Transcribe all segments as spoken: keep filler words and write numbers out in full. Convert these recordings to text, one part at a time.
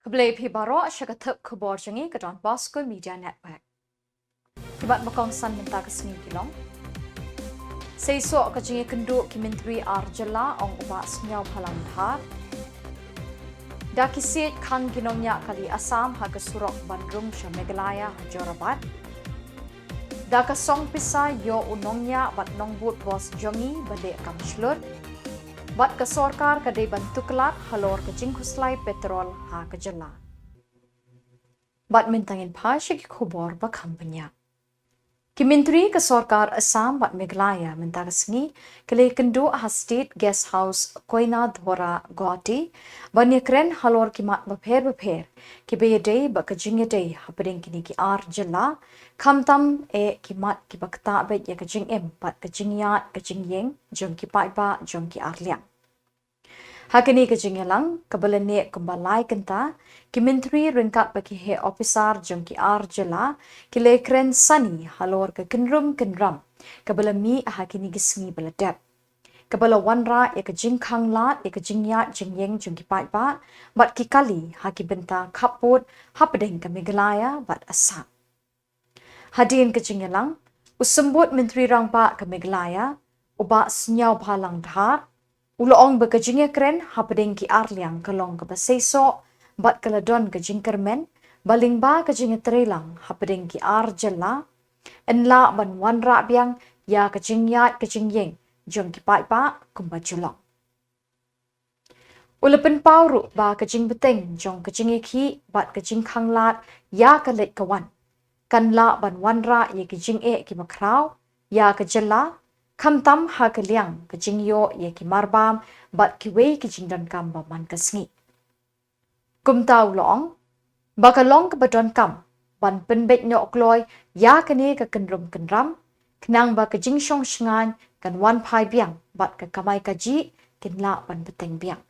Khublei phi baroh sha ka thep khubor jong ngi ka Don Bosco Media Network. Ki mat ba kongsan mynta ka sngi ki long: Seisoh ka jingïakynduh ki myntri ar jylla, ong u Bah Sniawbhalang Dhar. Da ki siej khang ki nongñiah kali Assam ha ka surok ban rung sha Meghalaya ha Jorabat. Da ka song pisa ïoh u nongñiah bad nongbud bos jong ngi ba leh kam shlur. Bad ka sorkar ka dei ban tuklat halor ka jingkhuslai petrol ha ka jylla. Bad mynta ngin phai sha ki khubor ba kham bniah. Ki myntri ka sorkar Assam bad Meghalaya mynta ka sngi ki la ïakynduh ha State Guest House Koinadhora, Guwahati, ban ïakren halor ki mat bapher bapher kiba ïadei bad ka jingïadei hapdeng kine ki ar jylla, khamtam eh ki mat kiba ktah beit ïa ka jingim bad ka jingïaid ka jingïeng jong ki paidbah jong ki ar liang. Ha kane ka jingïalang kaba la neh kumba lai kynta, ki myntri ryngkat bad ki heh ophisar jong ki ar jylla ki la ïakren sani halor ka kynrum kynram kaba la mih ha kine ki sngi ba la dep, kaba la wanrah ïa ka jingkhanglad ïa ka jingïaid jingïeng jong ki paidbah bad ki kali ha ki bynta khappud hapdeng ka Meghalaya bad Assam. Hadien ka jingïalang, u Symbud Myntri Rangbah ka Meghalaya, u Bah Sniawbhalang Dhar, u la ong ba ka jingïakren hapdeng ki ar liang ka long kaba seisoh bad ka la don ka jingkyrmen ba lyngba ka jingïatreilang hapdeng ki ar jylla, yn lah ban wanrah biang ïa ka jingïaid ka jingïeng jong ki paidbah kumba ju long. U la pynpaw ruh ba ka jingbteng jong ka jingïakhih bad ka jingkhanglad ïa ka leit ka wan kan lah ban wanrah ïa ki jingeh kiba khraw ïa ka jylla, khamtam ha ka liang ka jingïoh ïa ki marbam bad kiwei ki jingdonkam ba man ka sngi. Kumta u la ong ba ka long kaba donkam ban pynbeit noh kloi ïa kane ka kynrum kynram, khnang ba ka jingshong shngaiñ kan wan phai biang bad ka kamai kajih kin lah ban bteng biang.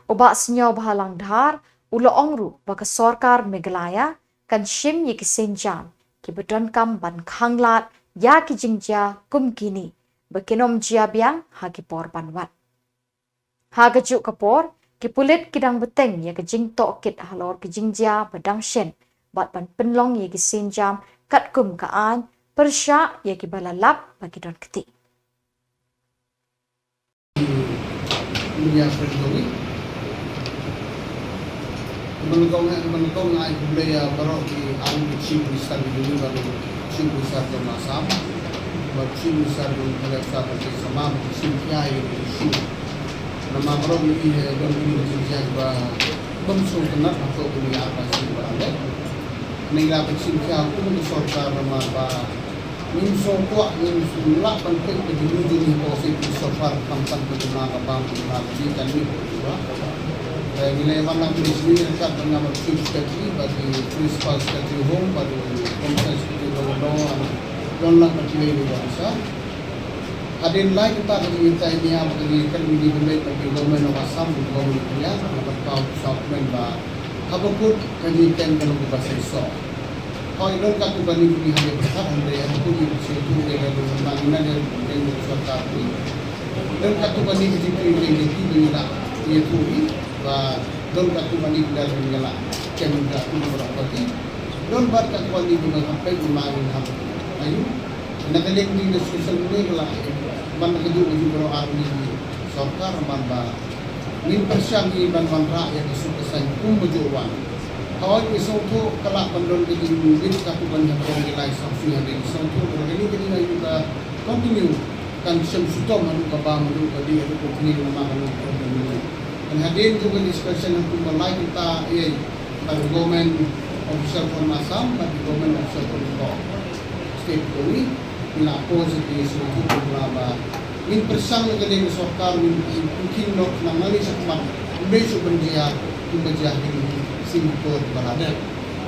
U Bah Sniawbhalang Dhar u la ong ruh ba ka sorkar Meghalaya kan shim ïa ki sienjam kiba donkam ban khanglad ïa ki jingjia kum kine ba kin ym jia biang ha ki por ban wan. Ha kajuh ka por, ki pulit ki dang bteng ïa ka jingtohkit halor ki jingjia ba dang shen bad ban pynlong ïa ki sienjam katkum ka aiñ pyrshah ïa kiba la lap ba ki don kti. Dunia friend kami. Kaba nyngkong, eh, kaba nyngkong nga ai khublei ïa baroh ki, ah, ki Chief Minister ki jong ngi, baroh Chief Minister jong Assam, bad Chief Minister jong Meghalaya, bad ki sama, bad ki Chin Khia ïa ki issue. Namar baroh ngi, eh, don ki issue kiba bym sngewtynnat hapoh ki ar bnai ba la leit. Ngi la pynshim khia kum ka sorkar namar ba ngim sngewkwah, ngim sngewlah ban peit ka jingmut jong ngi hapoh state sorkar, khamtam ka jingma ka bam, ka jingma ka jingkyrmen ka jingma. Eh, ngi la ïa wan lang kine ki sngi ryngkat bad nga bad Chief Secretary, bad i Principal Secretary Home, bad i Home Secretary Governor, don lang bad kiwei kiwei ki officer. Hadien lai kynta ka jingïatai nia bad ka jingïakren ngi bynriew bad ki Government of Assam, Government of India, nga pynpaw supplement ba haba kut ka jingïakren ka long kaba seisoh. Hooid, don katto katne ki ngi hap ban pyrkhat, hynrei haba kut ngi sngewthuh ïa ka jingmane ka jingïakren ka sorkar ngi. Don katto katne ki jingkren ka jingïakren ba ngi la ïathuh hi, ba don katto katne ki lad ba ngi la kem katto katne ka party. Don bad katto katne ki ngi hap peit, ngi ma ngi hap ayu. Na ka liang jong ka discussion kane ka la ban da kajuh kajuh baroh ar ngi sorkar man ba ngin pyrshang hi ban wanrah ïa ka suk ka saiñ kumba ju wan. Hooid, ngi sngewthuh ka lah ban don ka jingbit katto ban ha ka rong ki lai saw sngi hadien, ngi sngewthuh ba kane ka jingaiñ ka continue, kan shem shitom haduh ka bam, haduh ka dih, haduh ka kñi, namar ka long ka continue. Kan hadien jong ka discussion ha kumba lai kynta ïa bad government officer from Assam, bad government officer from state ko wi, ngi la poi sha ki sngewthuh kumba ba ngin pyrshang na ka liang ka sorkar, ngin pynkhih noh na ngi shakhmat, ym dei shuh ban jia kumba jia ha ki sngi ki por ba la dep.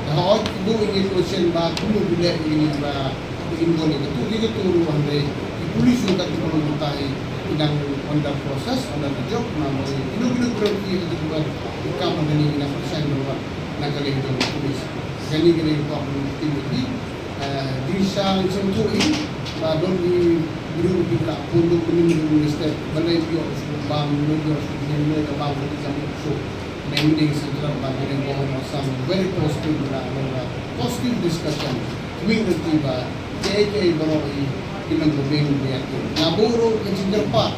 Te hooid, ki buh ïa ki question ba kumno ki leh ïa kine ba ki involve ïa katu ïa katu ruh, hynrei ki police ruh kat ki baroh mynta hi ki dang under process, under the job, namar kino kino ki briew ki ïa katu ba ki kam ha kane ki dang pyrshang ban wad na ka liang jong ki police. Kane ka dei ka kong ka tim ka ti, eh, dei sa sngewthuh hi ba don ki briew ki la pun duk mynnin ki minister, balei ki ïoh shu bam, balei ki ïoh shu bam, balei ki ïoh shu bam. Mynta sdang ba mynta ko some very positive na, na positive discussion. Mynta ba jai jai baroh i ki nongpynbeit ba ïa ki. Nga buh ruh ka jingkyrpad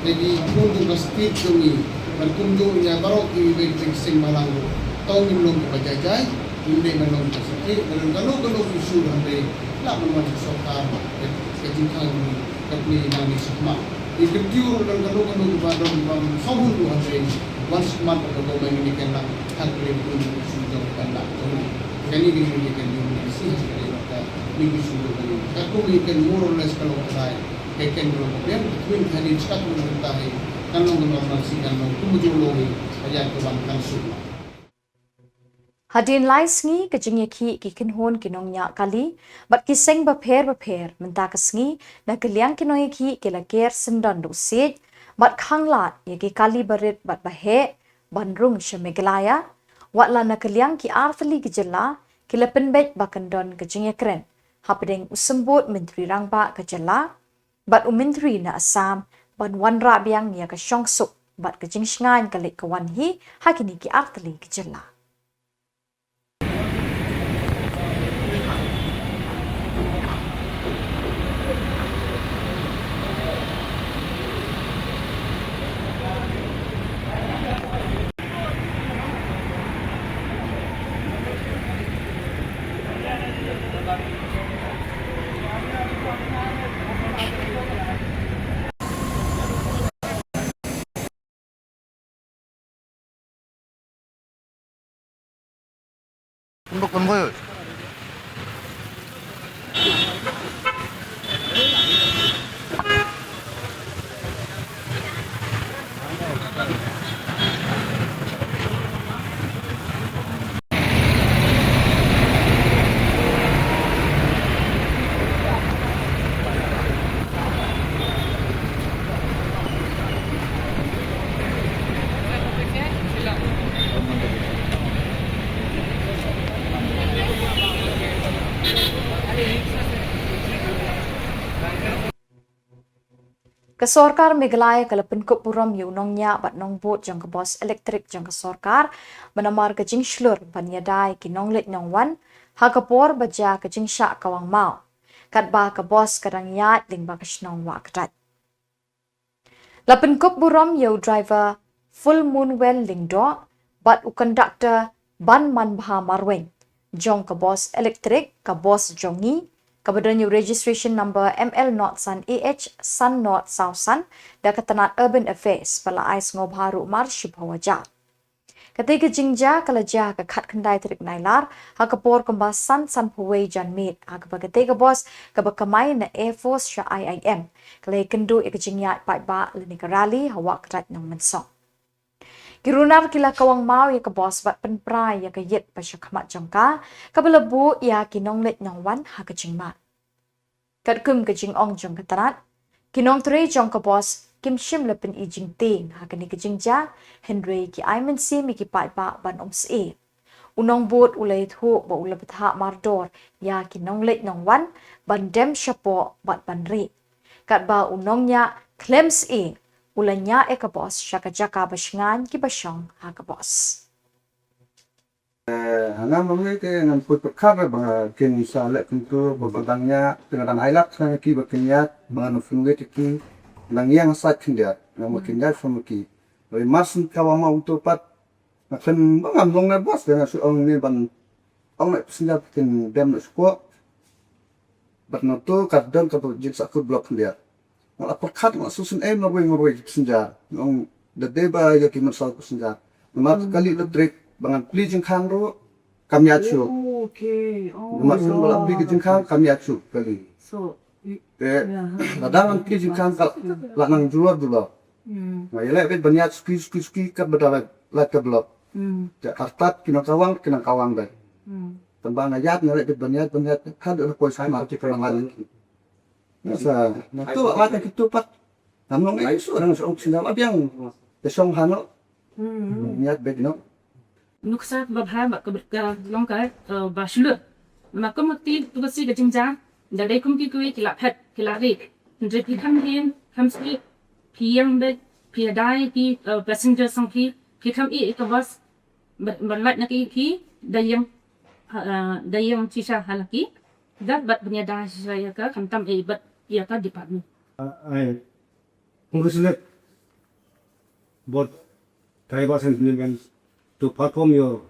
ïa ki khun jong ka state jong ngi, ban kumjuh ïa baroh ki, ba ki seng bhalang ruh. To ngin long kiba jai jai, ngim dei ban long kiba sakhi. Lada kano kano ka issue hynrei lah ban wan sha sorkar, ka, ka jingkhang ka plie nangne shakhmat. Ïa ka tiew ruh lada kano kano kaba don bym sngewhun ruh hynrei wan shakhmat ka government, ngin ïakynduh ha ka liang ka issue jong ka pynbeit jong ngi. Kane ka issue ka issue jong ngi, ka issue jong ngi. Katkum ïa ka more or less ka long ka dei, ka ken ka long ka biang, ka twin ka hadien shkat ka long ka tahi, kan long ka normalcy, kan long kumjuh long hi, ka ïa ka wan kan suk. Hadien lai sngi ka jingïakhih ki kynhun ki nongñiah kali bad ki seng bapher bapher mynta ka sngi na ka liang ki nongïakhih ki la ker syndon da u siej bad khanglad ïa ki kali barit bad baheh ban rung sha Meghalaya, watla na ka liang ki artylli ki jylla ki la pynbeit ba kan don ka jingïakren hapdeng u symbud Myntri Rangbah ka jylla bad u Myntri na Assam ban wanrah biang ïa ka shongsuk bad ka jingshngaiñ ka leit ka wan hi ha kine ki artylli ki jylla. Ka sorkar Meghalaya ka la pynkup burom ïa u nongñiah bad nongbud jong ka bos elektrik jong ka sorkar, ba namar ka jingshlur ban ïada ïa ki nongleit nongwan ha ka por ba jia ka jingshah kawang maw, katba ka bos ka dang ïaid lyngba ka shnong Wahkdait. La pynkup burom ïa u driver Fullmoonwell Lyngdoh bad u conductor Banmanbha Marwein jong ka bos elektrik, ka Bos Jong Ngi, kaba don ïa u registration number M L not san A H san not saw san, da ka tnat Urban Affairs ba la ai sngewbha ruh mar shiphew hajar. Katei ka jingjia ka la jia ha ka khatkhyndai tarik Nailar ha ka por kumba san sanphew wei janmiet, ha kaba katei ka bos kaba kamai na Air Force sha I I M ka la ïakynduh ïa ka jingïaid paidbah lane ka rally ha Wahkdait Nongmynsong. Ki runar ki la kawang maw ïa ka bos bad pynpra ïa ka ïit ba sha khmat jong ka, kaba la buh ïa ki nongleit nongwan ha ka jingmad. Katkum ka jingong jong ka tnat, ki nongtrei jong ka bos kim shym la pyni jingtieng ha kane ka jingjia, hynrei ki ai mynsiem ïa ki paidbah ban ym sheptieng. U nongbud u la ïathuh ba u la bthah mardor ïa ki nongleit nongwan ban dem shapoh bad ban rieh. Katba u nongñiah khlem sheptieng u la ñiah ïa ka bos sha ka jaka ba shngaiñ kiba shong ha ka bos. Eh, hana ma ngi te ngan pyrkhat ba kin sa leh kumto ba ba dang ñiah, te nga dang highlight sa ki ba kin ñiah, ba ngan pynwit ki, nang ïeng sa khyndiat, nang ma kin ñiah sa ma ki. Ba mas ka wa ma uto pat, nga khlem ba ngam long na bos, nga shu ong ni ban ong na passenger kin dem na shuwa. Bad na to ka don ka to jing sa kut block khyndiat. Nga la pyrkhat nga susun em na wei nga wei passenger. Nga ong da dei ba ïa ki mynsiem passenger. Namar ka kali elektrik ba ngan plie jingkhang ruh kam ïaid shuh. Oh, okay. Oh. Namar ka la plie ka jingkhang kam ïaid shuh kali. So, i-, te, yeah, lada ngan plie jingkhang ka la nang julor julor. Hmm. Nga ïaleh beit ban ïaid suki suki suki kat ba da la, la ka block. Hmm. Te artat ki nang kawang, ki nang kawang beit. Hmm. Tang ba nga ïaid, nga ïaleh beit ban ïaid, ban ïaid, haduh la poi sa ma, ki poi ma. Nasa, na tu, ma ta kitu pat. Ngam long ai su, orang su ong sendal abiang. Te shong hano. Hmm. Niat beit no. Nuksa ba bha ba ka, ka long ka, eh, ba shlur. Ma ka mukti tu ka si ka jingjia. Da dei kum ki kiwei ki la phet, ki la ri. Hynrei phi kham him, kham sih, phi ïeng beit, phi ïada ïa ki, eh, passenger song phi, phi kham ïeh ïa ka bos, Bad bad lait na ki ki da ïeng, ah, da ïeng shisha ha la ki da bad ban ïada shisha ïa ka khamtam eh bad ïa ka department. I congratulate both drivers and women to perform your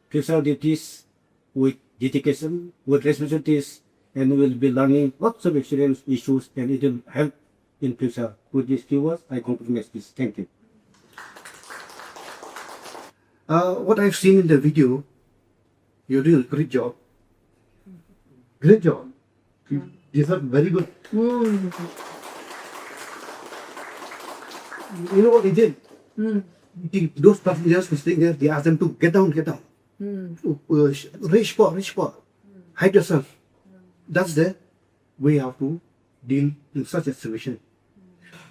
official duties with dedication, with responsibilities, and will be learning lots of experience issues, and it will help in future. With these few words, I conclude my speech. Thank you. Uh, what I've seen in the video, you're doing a great job. Great job. You deserve very good. You know what they did? They, those passengers who staying there, they asked them to get down, get down. Uh, sh- reach for, reach for. Hide yourself. That's the way how to deal in such a situation.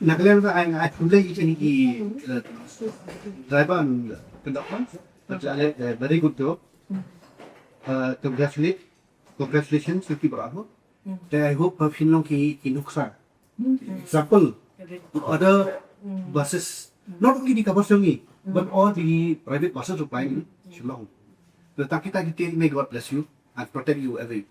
Naklen ka ai ai pulai ki ni ki, uh, driver and conductor. But, uh, very good job. Uh, congratulate, congratulations to ki bravo. Te I hope ha phin long ki ki nuksa. Example, other buses, not only the Kabar Shongi, but all the private buses supplying in Shillong. The Takita Gite, may God bless you and protect you every.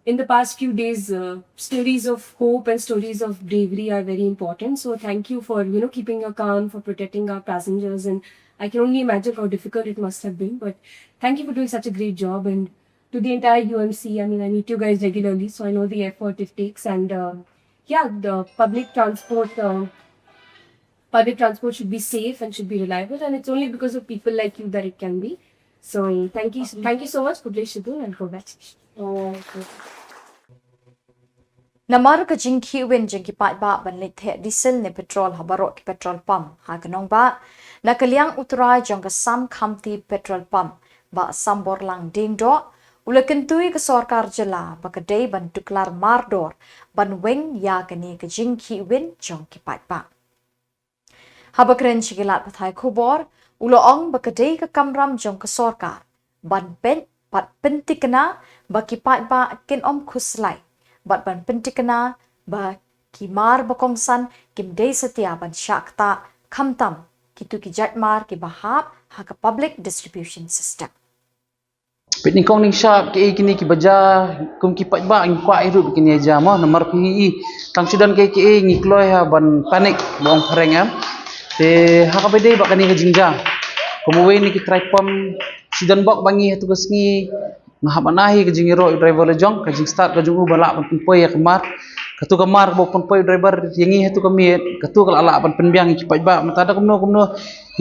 In the past few days, uh, stories of hope and stories of bravery are very important. So thank you for, you know, keeping your calm, for protecting our passengers, and I can only imagine how difficult it must have been. But thank you for doing such a great job, and to the entire U M C. I mean, I meet you guys regularly, so I know the effort it takes. And uh, yeah, the public transport, uh, public transport should be safe and should be reliable, and it's only because of people like you that it can be. So thank you, thank you so much, Kublai Shibun, and congratulations. Namar ka jingkhih win jong ki paidbah ban leit theh diesel ne petrol ha baroh ki petrol pump ha ka nongbah, na ka liang u trai jong ka Sam Khamti Petrol Pump, Bah Samborlang Diengdoh, u la kyntu ïa ka sorkar jylla ba ka dei ban tuklar mardor ban weng ïa kane ka jingkhih win jong ki paidbah. Haba kren sha ki lad pathai khubor, u la ong ba ka dei ka kamram jong ka sorkar ban peit bad pyntikna ba ki paidbah kin ym khuslai bad ban pyntikna ba ki mar ba kongsan kim dei satia ban shah ktah, khamtam kito ki jait mar kiba hap ha ka public distribution system. Peit nyngkong nyngshap kiei kine kiba jia kum ki paidbah, ngi kwah hi ruh ba kine jia mo, namar phi i tang shu don kiei kiei ngi kloi ha ban panic ba ong phareng em. Te ha kaba dei ba kane ka jingjia, kum uwei na ki trai pump, shu don bok ba ngi ha tu ka sngi nga hap ban ai ka jingïaroh ïa u driver la jong, ka jingstart ka jong u ba lah ban pynpoi ïa ka mar. Katu ka mar kaba u pynpoi u driver ïa ngi ha tu ka miet, katu ka lah lah ban pynbiang ïa ki paidbah. Mynta da kumno kumno,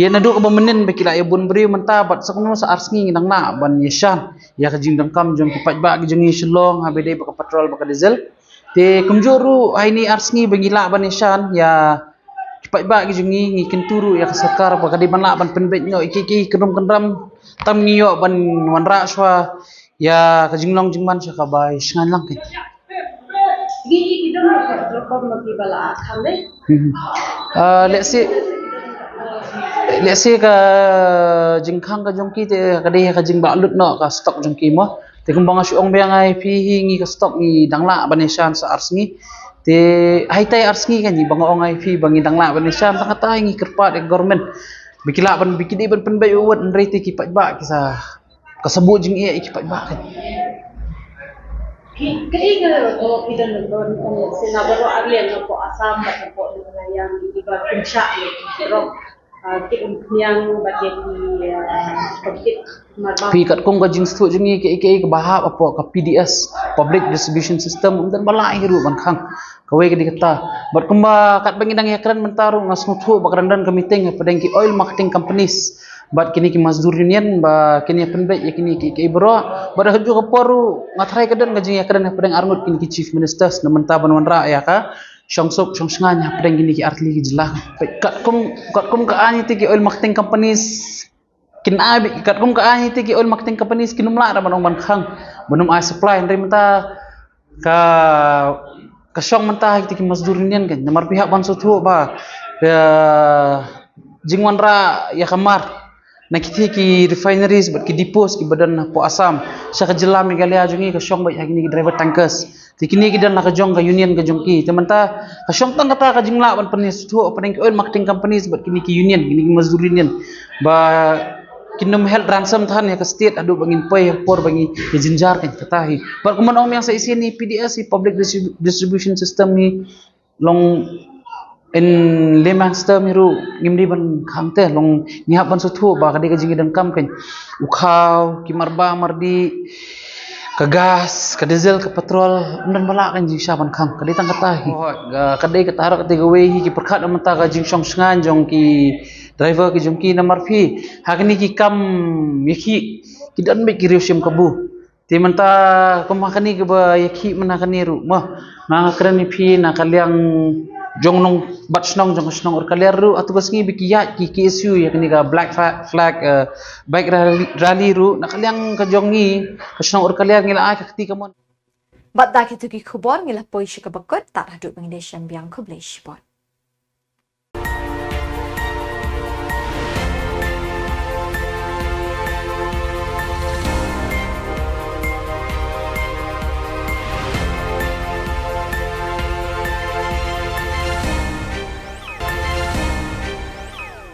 ïa naduh kaba mynnin ba ki lah ïa bun briew mynta, bad sa kumno sa ar sngi ngi dang lah ban ïashan ïa ka jingdonkam jong ki paidbah ki jong ngi Shillong, haba dei ba ka petrol bad ka diesel. Te kumjuh ruh ha ini ar sngi ba ngi lah ban ïashan ïa ki paidbah ki jong ngi, ngi kyntu ruh ïa ka sorkar ba ka dei ban lah ban pynbeit noh ïa ki, ki kynrum kynram, tam ngi ïoh ban wanrah shuwa ïa ka jinglong jingman sha kaba ïashngaiñ lang kein. Ngi ki don ka drop off ma ki ba la khang dei. Hmm. Ah, let's say, let's say ka jingkhang ka jong ki te ka dei ka jingbah lut noh ka stock jong ki mo. Te kumba nga shu ong biang ïa phi hi, ngi ka stock ngi dang lah ban ïashan sa ar sngi. Te haitai ar sngi ka ngi ba nga ong ïa phi ba ngi dang lah ban ïashan, tang kata ngi kyrpad ïa ka government ba ki lah ban, ba ki dei ban pynbeit wad, hynrei te ki paidbah ki sa, ka sa buh jingeh ïa ki paidbah kein. Ki, ki, ki, oh, ki don don don sina baroh arliang na po Assam bad na po Meghalaya, ki ba pynshah ïa ki drop, ah, ki umphniang bad ïa ki, ah, pyntit marbam. Phi, katkum ka jingstad jong ngi, kiei kiei kiba hap hapoh ka P D S, Public Distribution System, ym don ba lah hi ruh ban khang. Kawei ka dei kata. Bad kumba katba ngi dang ïakren mynta ruh, nga sngewthuh ba ka dang don ka meeting hapdeng ki oil marketing companies bad kine ki Mazdoor Union ba kin ïa pynbeit ïa kine ki, ki baroh. Bad ha kajuh ka por ruh nga tharai ka don ka jingïakren hapdeng arngut kine ki Chief Ministers na mynta ban wanrah ïa ka shongsuk shongshngaiñ hapdeng kine ki artylli ki jylla. Katkum, katkum ka aiñ, te ki oil marketing companies kin ai, katkum ka aiñ, te ki oil marketing companies kin ym lah ruh ban ong ban khang, ban ym ai supply, hynrei mynta ka, ka shong mynta ha kita ki Mazdoor Union kein. Namar phi hap ban sngewthuh ba, eh, jingwanrah ïa ka mar na kita ki refineries bad ki depots kiba don hapoh Assam sha ka jylla Meghalaya jong ngi ka shong beit ha kine ki driver tankers. Te kine ki don la ka jong ka union ka jong ki. Te mynta ka shong tang kata ka jinglah ban pynsngewthuh hapdeng ki oil marketing companies bad kine ki union, kine ki Mazdoor Union, ba kin ym held ransom than ïa ka state haduh ba ngin poi ha por ba ngi ïa jynjar kan kata hi. Bad kumno ong ïa sa isi ni P D S hi, public distribu- distribution system hi, long in layman's term hi ruh ngim dei ban khang te, long ngi hap ban sngewthuh ba ka dei ka jingïadon kam kan, u khaw, ki marba mardi, ka gas, ka diesel, ka petrol, ym don ba lah kan jingsha ban khang, ka dei tang kata hi. Ka dei kata ruh kata kawei hi ki pyrkhat mynta ka jingshong shngain jong ki driver ki jong ki namar phi ha kini ki kam ïa ki ki don bad ki riew shim kabu. Te mynta kum ha kani kaba ïa ki mynta kani ruh ma nga kren ïa phi na ka liang jong nong bad shnong jong ka shnong Urkaliar ruh atu ka sngi ba ki ïa ki K S U ïa kani ka black flag, flag uh, bike rally, rally ruh na ka liang ka jong ngi ka shnong Urkaliar ngi la ai ka kti ka mon. Bad da kitu ki khubor ngi la poi sha kaba kut, tad haduh ba ngin ïa shem biang, khublei shibun.